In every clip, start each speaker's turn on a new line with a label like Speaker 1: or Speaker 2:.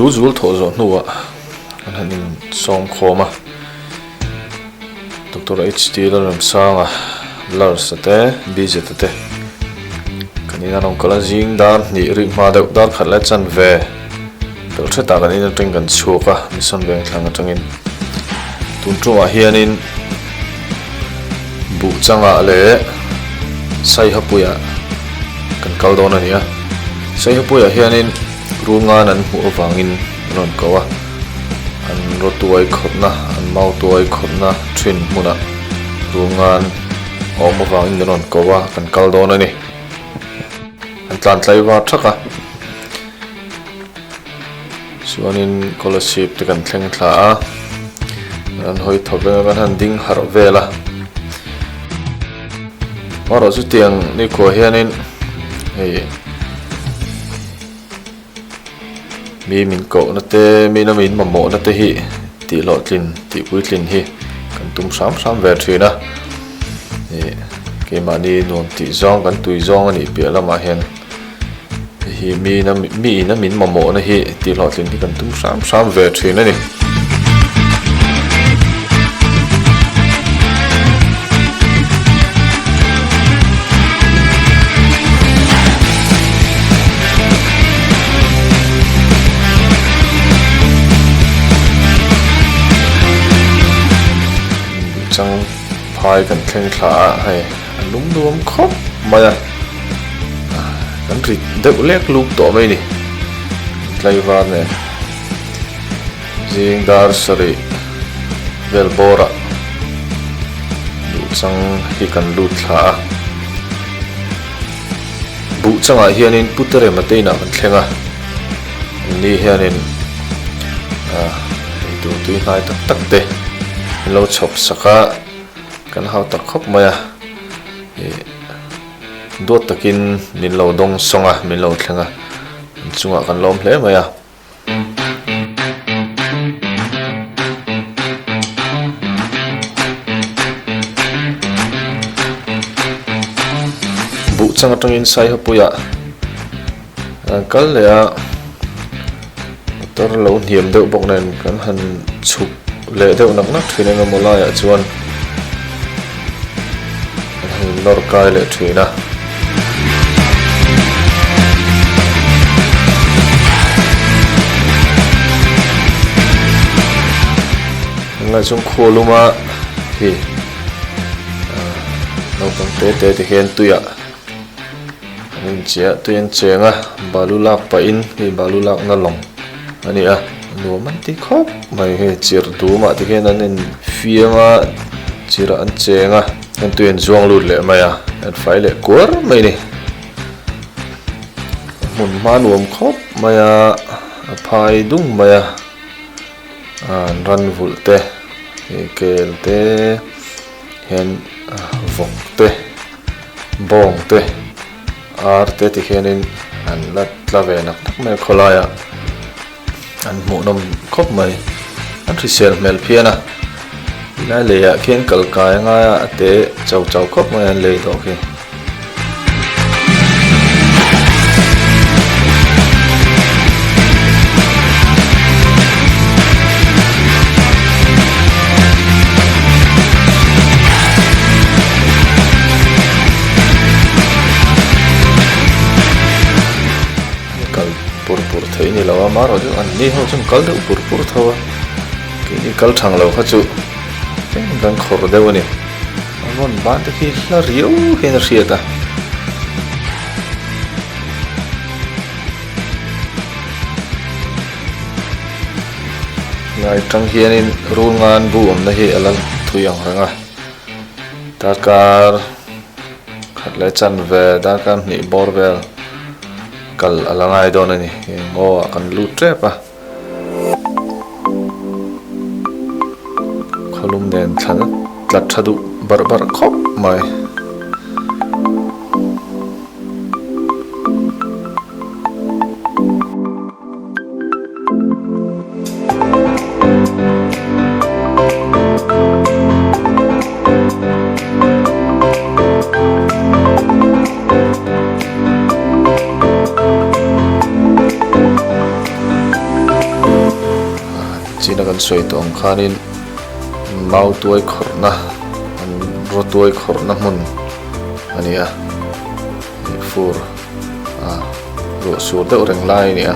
Speaker 1: tul zul thawh zawh hnuah an han insawm khawm a. Doctor HT Lalramsanga, Lars-a te, BZ-a te kan in a rawn kal a, zing dar hnih rik hma deuh dar khat leh chanve pelh hretah kan in atangin kan chhuak a, Mission Vengthlang atangin tun tumah hianin buh changah leh Saihapuiah kan kal dawn a ni a, Saihapuiah hianin Rungan an hmuh avangin an rawn ko a, an rawtuai khawrhna, an mautuai khawrhna thin hmunah Rungan a awm avangin an rawn ko a, kan kal dawn a ni. An tlan tlai var thak a, chuanin Kolasib te kan thleng thla a, an hawi thaw veng a, kan han ding harh vel a. Amaherawh chutiang nikhua hianin hei mi min kohna te mi na min mamawhna te hi tih hlawhtlin tih puitlin hi kan tum hram hram ve thin a ih keimahni nuam tih zawng kan tui zawng a nih piah lamah hian hei hi mi na mi ina min mamawhna hi tih hlawhtlin hi kan tum hram hram ve thin a ni. Chang phai kan thleng thla a hei a lum nuam khawp mai a kan rit deuh lek luk tawh mai a ni tlaivar nen zing dar sarih vel bawrah buh chang hi kan lut thla a buh changah hianin pu terema te inah kan thleng a ni hianin ah eitur tui hnai tak tak te an lo chhawp sak a kan hau tak khawp mai a ih duat takin min lo dawng sawng a min lo thleng a an chungah kan lawm hle mai a. Buh chang atangin Saihapuiah an kal leh a, motor lo hniam deuh bawk nen kan han chhuk leh deuh nak nak thin eng emaw laiah chuan kan han nawr kai leh thin a. Tunlai chuan khaw luma hi naupang te te te hian tuiah an inchiah tui an cheng a balu lak pahin hei balu lakna lawng a ni a nuam an ti khawp mai hei chirh dumah te khian an infiam a chirh an cheng a heng tui an zuang lut leh mai a an fai leh kuar mai a ni hmun hma nuam khawp mai a a phai dung mai a an ran vulh te ih kel te hian vawk te bawng te ar te ti hianin an la tla ve nak nak mai a khawlaiah an hmuhnawm khawp mai an hrisel hmel phian a tilai leiah khian kal kai a ngai a a te chau chau khawp mai an lei tawh khi. Kal pur pur theih ni lo a marawh chu an ni ho chuan kal deuh pur pur tho a keini kal thang lo kha chu tlem kan khawr deuh a ni a vawn ban te khi hla riau hian a hriat a. Lai tang hianin rul ngan bu awmna hi a la thui ang reng a darkar khat leh chanve darkar hnih bawr vel kal a la ngai dawn a ni ngaw ah kan lut tep a khawlum nen thlan tla tha duh barh barh khawp mai. sawi tawh ang khanin mautuai khawrhna an rawtuai khawrhna hmun a ni a ih fur ah ruah sur deuh reng lai a ni a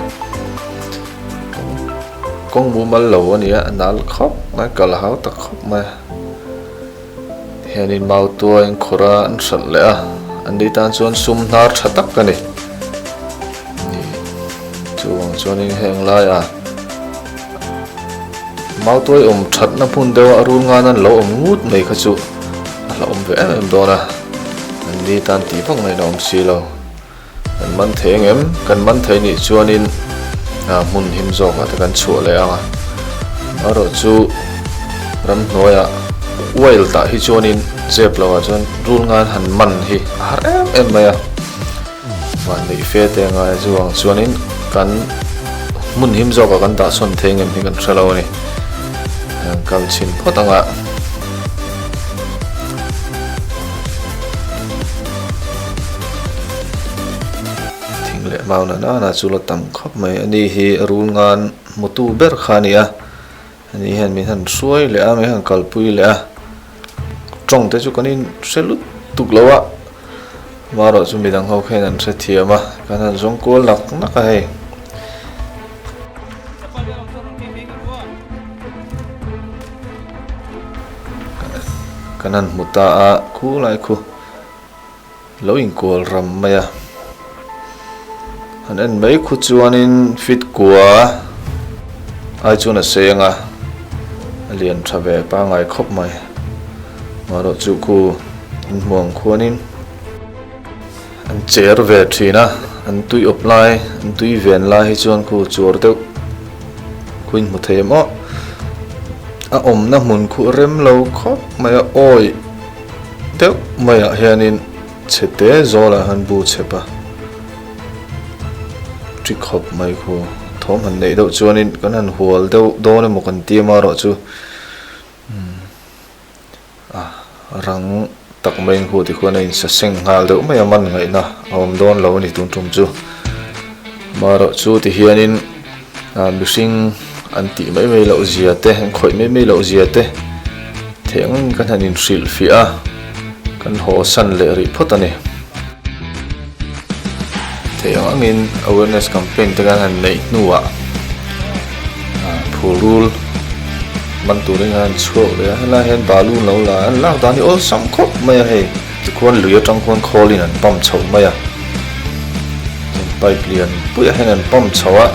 Speaker 1: kawng mumal lo a ni a a nal khawp mai kal a hau tak khawp mai a. Hianin mautuai an khawrh a, an hralh leh a, an ni tan chuan sum hnar tha tak a ni. Chuvang chuanin heng laiah mautuai awm thatna hmun deuha a rul ngan an lo awm ngut mai kha chu a hlauhawm ve em em dawn a, an ni tan tih vak ngaihna awm si lo. Kan man thei ang em? Kan man thei nih chuanin hmun him zawkah te kan chhuah leh ang a. Erawh chu ramhnuaiah wild ah hi chuanin zep lovah chuan rul ngan han man hi a har em em mai a. Vanneih fe te ngai chuvang chuanin kan hmun him zawkah kan dahsawn thei ang em hi kan hre lo a ni. Kal chhin phawt ang a. Thing leh mau na nana chu la tam khawp mai a ni hi a rul ngan hmutu ber kha a ni a ani hian min han hruai leh a min han kalpui leh a tawng te chu kan in hre lut tuk lo a amaherawh chu midang ho khian an hrethiam a kan han zawng kual nak nak a hei. Kan han hmu ta a khulai khu lo inkual ram mai a han en mai khu chuanin fit kua ai chuan a sei ang a a lian tha ve pangngai khawp mai marawh chu khu inhmu ang khuanin. An cher ve thin a, an tui awp lai, an tui ven lai hi chuan khu chuar deuh khu in hmu thei em aw. A awmna hmun khu rem lo khawp mai a, awi deuh maiah hianin chhe te zawlah hian bu chhep a, ṭi khawp mai khu thawm han neih deuh chuanin kan han hual deuh dawn emaw kan ti amaherawh chu umm. A rang tak maiin khu tikhuan a insa seng nghal deuh mai a, man ngaihna a awm dawn lo a ni tun tum chu. Amaherawh chu ti hianin mihring an tih mai mai loh zia te, an khawih mai mai loh zia te theih angin kan han inhrilhfiah a, kan haw san leh rih phawt a ni. Theih ang angin awareness campaign te kan han neih hnuah phurul man turin an han chhuak leh a helai hian balu an lo la a an lak dan hi awlsam khawp mai a hei tikhuan lui atang khuan khawlin an pump chhoh mai a chuan pipe lian puiah hian an pump chho a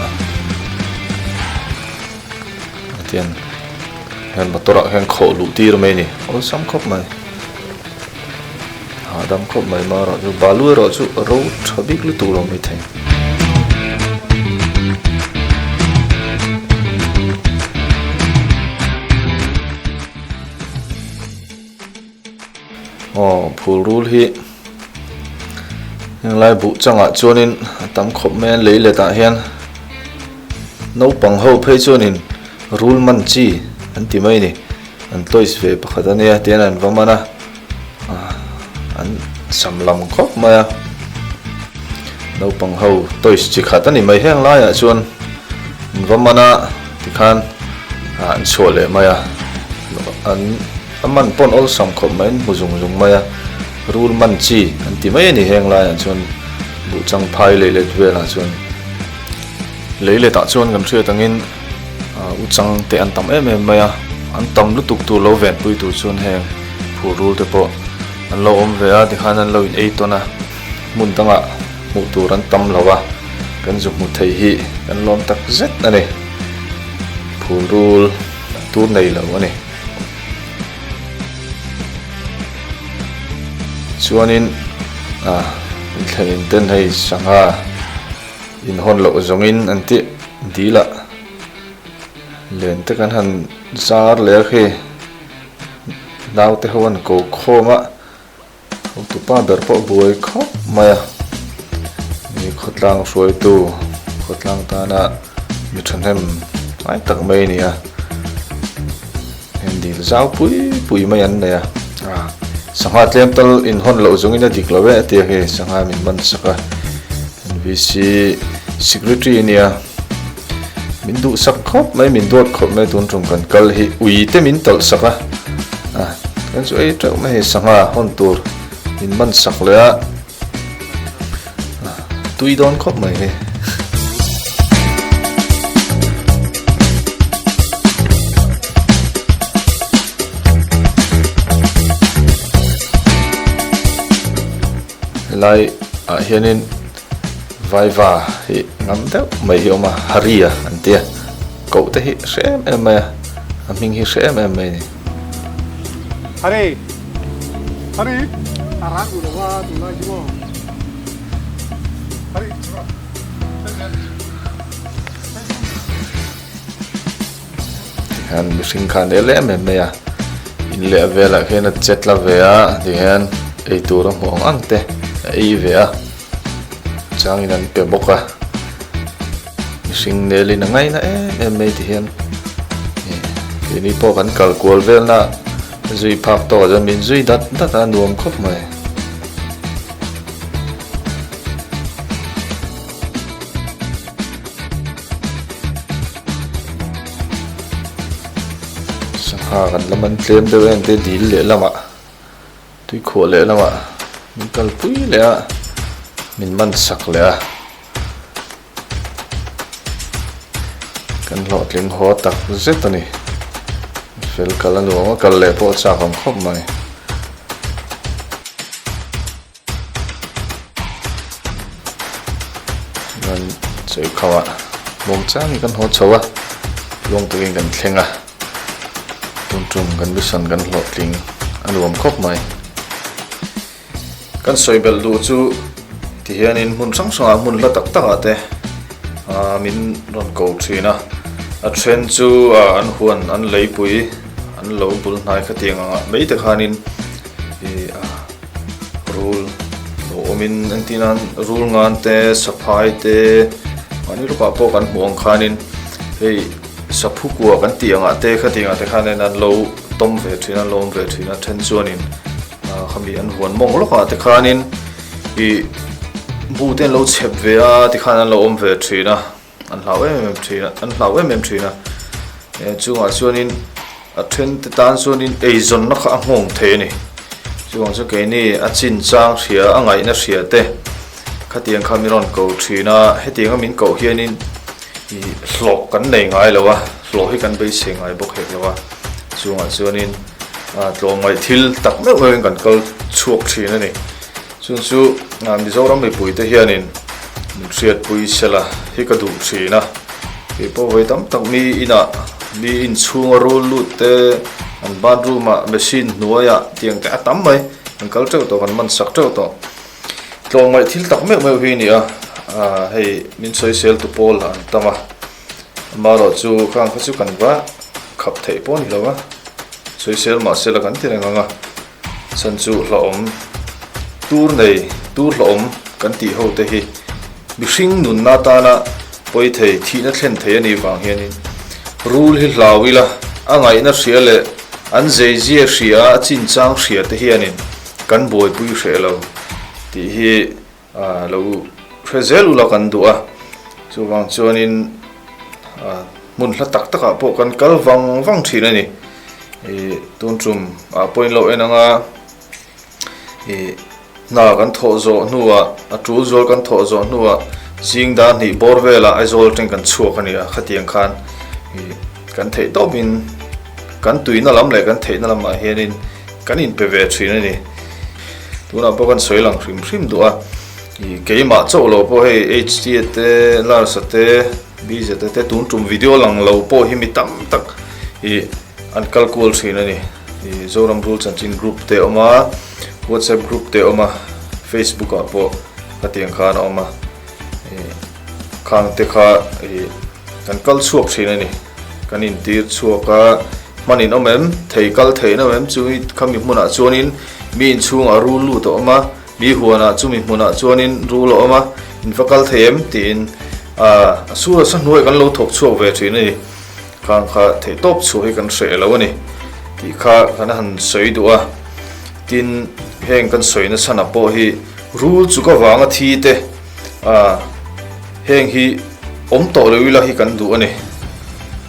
Speaker 1: tiang hian motor ah hian khawh luh tir mai a ni awlsam khawp mai. Hahdam khawp mai ma erawh chu balu erawh chu ro tha bik lutuk lo mai thei. Aw phul rul hi henglai buh changah chuanin a tam khawp mai a lei letah hian naupang ho phei chuanin rul man chi an ti mai a ni. An toys ve pakhat a nia tihian an va man a an sam lam khawp mai a naupang ho toys chi khat a ni mai heng laiah chuan an va man a tikhan an chhuah leh mai a an a man pawn awlsam khawp mai an hmu zung zung mai a rul man chi an ti mai a ni heng laiah chuan buhchang phai leh let velah chuan lei letah chuan kan hriat angin. U chang te an tam em em mai a, an tam lutuk tur lo venpui tur chuan heng phur rul te pawh an lo awm ve a, tikhan an lo in ei tawn a, hmun dangah hmuh tur an tam lo a, kan zu hmu thei hi kan lawm tak zet a ni, phur rul tur nei lo a ni. Chuanin ah inthlenin ten hei sangha inhawn loh zawngin an tih dil ah. Len te kan han zar leh a khi naute ho an ko khawm a hotupa ber pawh buai khawp mai a mi khawtlang hruaitu khawtlang tana mi thahnem ngai tak mai a ni a heng dil zau pui pui mai an nei a sangha tlem tal inhawn loh zawngin a dik lo e a ti a khi sangha min man sak a N V C secretary a nia. Min duhsak khawp mai, min duat khawp mai tun tum kan kal hi ui te min tawlh sak a, ah kan chu ei teuh mai hei sangha hawn tur min man sak leh a, tui dawn khawp mai hei. Helai ah hianin Vaiva hi ngam deuh mai hi a awm a, Haria an ti a, koh te hi hre em em mai a, a hming hi hre em em mai a ni.
Speaker 2: Hari! Hari! A ran duh lo a tunlai chu maw? Hari!
Speaker 1: Tihian mihring kha an el em em mai a, in leh velah khian a che tla ve a tihian eitur a hmuh ang ang te a ei ve a changin an pe bawk a mihring nelin a ngaina em em mai tihian keini pawh kan kal kual velna zui phak tawk ah chuan min zui dat dat a a nuam khawp mai. Sangha kan la man tlem deuh em te dil leh lamah tuikhuah leh lamah min kalpui leh a min man sak leh a kan hlawhtling haw tak zet a ni fel kal a nuam a kal leh pawh a chak ang khawp mai. Chuan chawihkhawah bawng chang hi kan haw chho a, tluang takin kan thleng a, tun tum kan mission kan hlawhtling a nuam khawp mai. Kan sawi belh duh chu tihianin hmun hrang hrangah hmun hla tak takah te ah min rawn ko thin a, a then chu ah an huan an leipui an lo bul hnai khatiang angah mai te khanin ih ah. Rul lo awmin engtin nan rul ngan te saphai te mahni lawkah pawh kan hmuh ang khanin hei saphu kua kan tih angah te khatiang ah te khanin an lo tawm ve thin a an lo awm ve thin a then chuanin ah khami an huan mawng lawkah te khanin ih bu te an lo chhep ve a tikhan an lo awm ve thin a. An hlau em em thin a, an hlau em em thin a. Eh chungah chuanin a then te tan chuanin eizawnna kha a nghawng thei a ni. Chuvang chu keini a chin chang hria, a ngaihna hria te khatiang kha min rawn ko thin a, hetianga min koh hianin ih hlawh kan nei ngai lo a, hlawh hi kan beisei ngai bawk hek lo a. Chungah chuanin tlawmngaih thil tak meuh meuhin kan kal chhuak thin a ni. Chung chu Mizoram mipuite hianin min hriatpui sela hi ka duh thin a, kei pawh vawi tam tak mi inah mi inchhunga rul lut te, an bathroom ah machine hnuaiah tiang te a tam mai, kan kal teuh tawh, kan man sak teuh tawh. Tlawmngaih thil tak meuh meuh hi a ni a, hei min sawisel tu pawl an tam a, amaherawh chu khang kha chu kan va khap theih pawh a ni lo a, sawisel mahsela kan ti reng ang a. Chhan chu hlauhawm tur nei tur hlauhawm kan tih ho te hi mihring nunna atana pawi thei thihna thlen thei a nih vang hianin rul hi hlau ila a ngaihna hria leh an zeizia hria a chinchang hria te hianin kan buaipui hreh lo tih hi A lo hre zel ula kan duh a, chuvang chuanin hmun hla tak takah pawh kan kal vang vang thin a ni. Ih tun tum ah pawhin lo en anga ih hna kan thawh zawh hnuah a tul zual kan thawh zawh hnuah zing dar hnih bawr velah Aizawl atangin kan chhuak a ni a, khatiang khan ih kan theih tawpin kan tuina lam leh kan theihna lamah hianin kan inpe ve thin a ni. Tunah pawh kan sawi lang hrim hrim duh a, ih keimah chauh lo pawh hei HT te, Lars-a te, BZ te tun tum video lang lo pawh hi mi tam tak ih an kal kual thin a ni. Ih Zoram Rul Chanchin group te a awm a, WhatsApp group te a awm a, Facebook ah pawh khatiang khan a awm a, ih khang te kha ih kan kal chhuak thin a ni. Kan intir chhuak a, hman in awm em? Thei kal theih in awm em? Chumi khami hmunah chuanin mi inchhungah rul lut a awm a, mi huanah chumi hmunah chuanin rul a awm a, in va kal thei em? tiin a sur a sa hnuaiah kan lo thawk chhuak ve thin a ni. Khang kha theih tawp chhuah hi kan hreh lo a ni tih kha kan han sawi duh a. Tin, heng kan sawi nachhanah pawh hi rul chu ka vanga thi te, heng hi awm tawh lo ila hi kan duh a ni.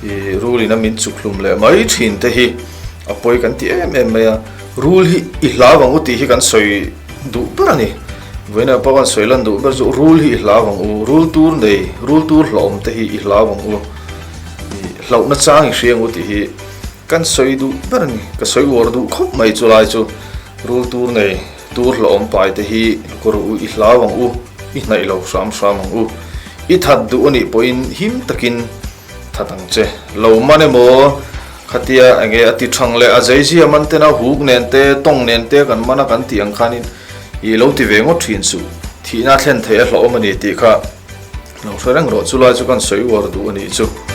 Speaker 1: I rul in a min chuk hlum leh mai thin te hi a pawi kan ti em em mai a, rul hi i hlau ang u tih hi kan sawi duh ber a ni. Vawiinah pawh kan sawi lan duh ber chu rul hi i hlau ang u, rul tur nei, rul tur hlauhawm te hi i hlau ang u, i hlauhna chang i hria ang u tih hi kan sawi duh ber a ni. Ka sawi uar duh khawp mai chu lai chu rul tur nei, tur hlauhawm pai te hi kawr u i hlau ang u, i hnaih lo hram hram ang u. I that duh a nih pawhin him takin That ang che. Lo man emaw, khatia enge a ti thang leh a zeizia man tena huk nen te, tawng nen te kan man a kan tih ang khanin i lo ti ve ngawt thin suh. Thihna thlen theih a hlauhawm a ni tih kha lo hre reng rawh. Chulai chu kan sawi uar duh a nih chu.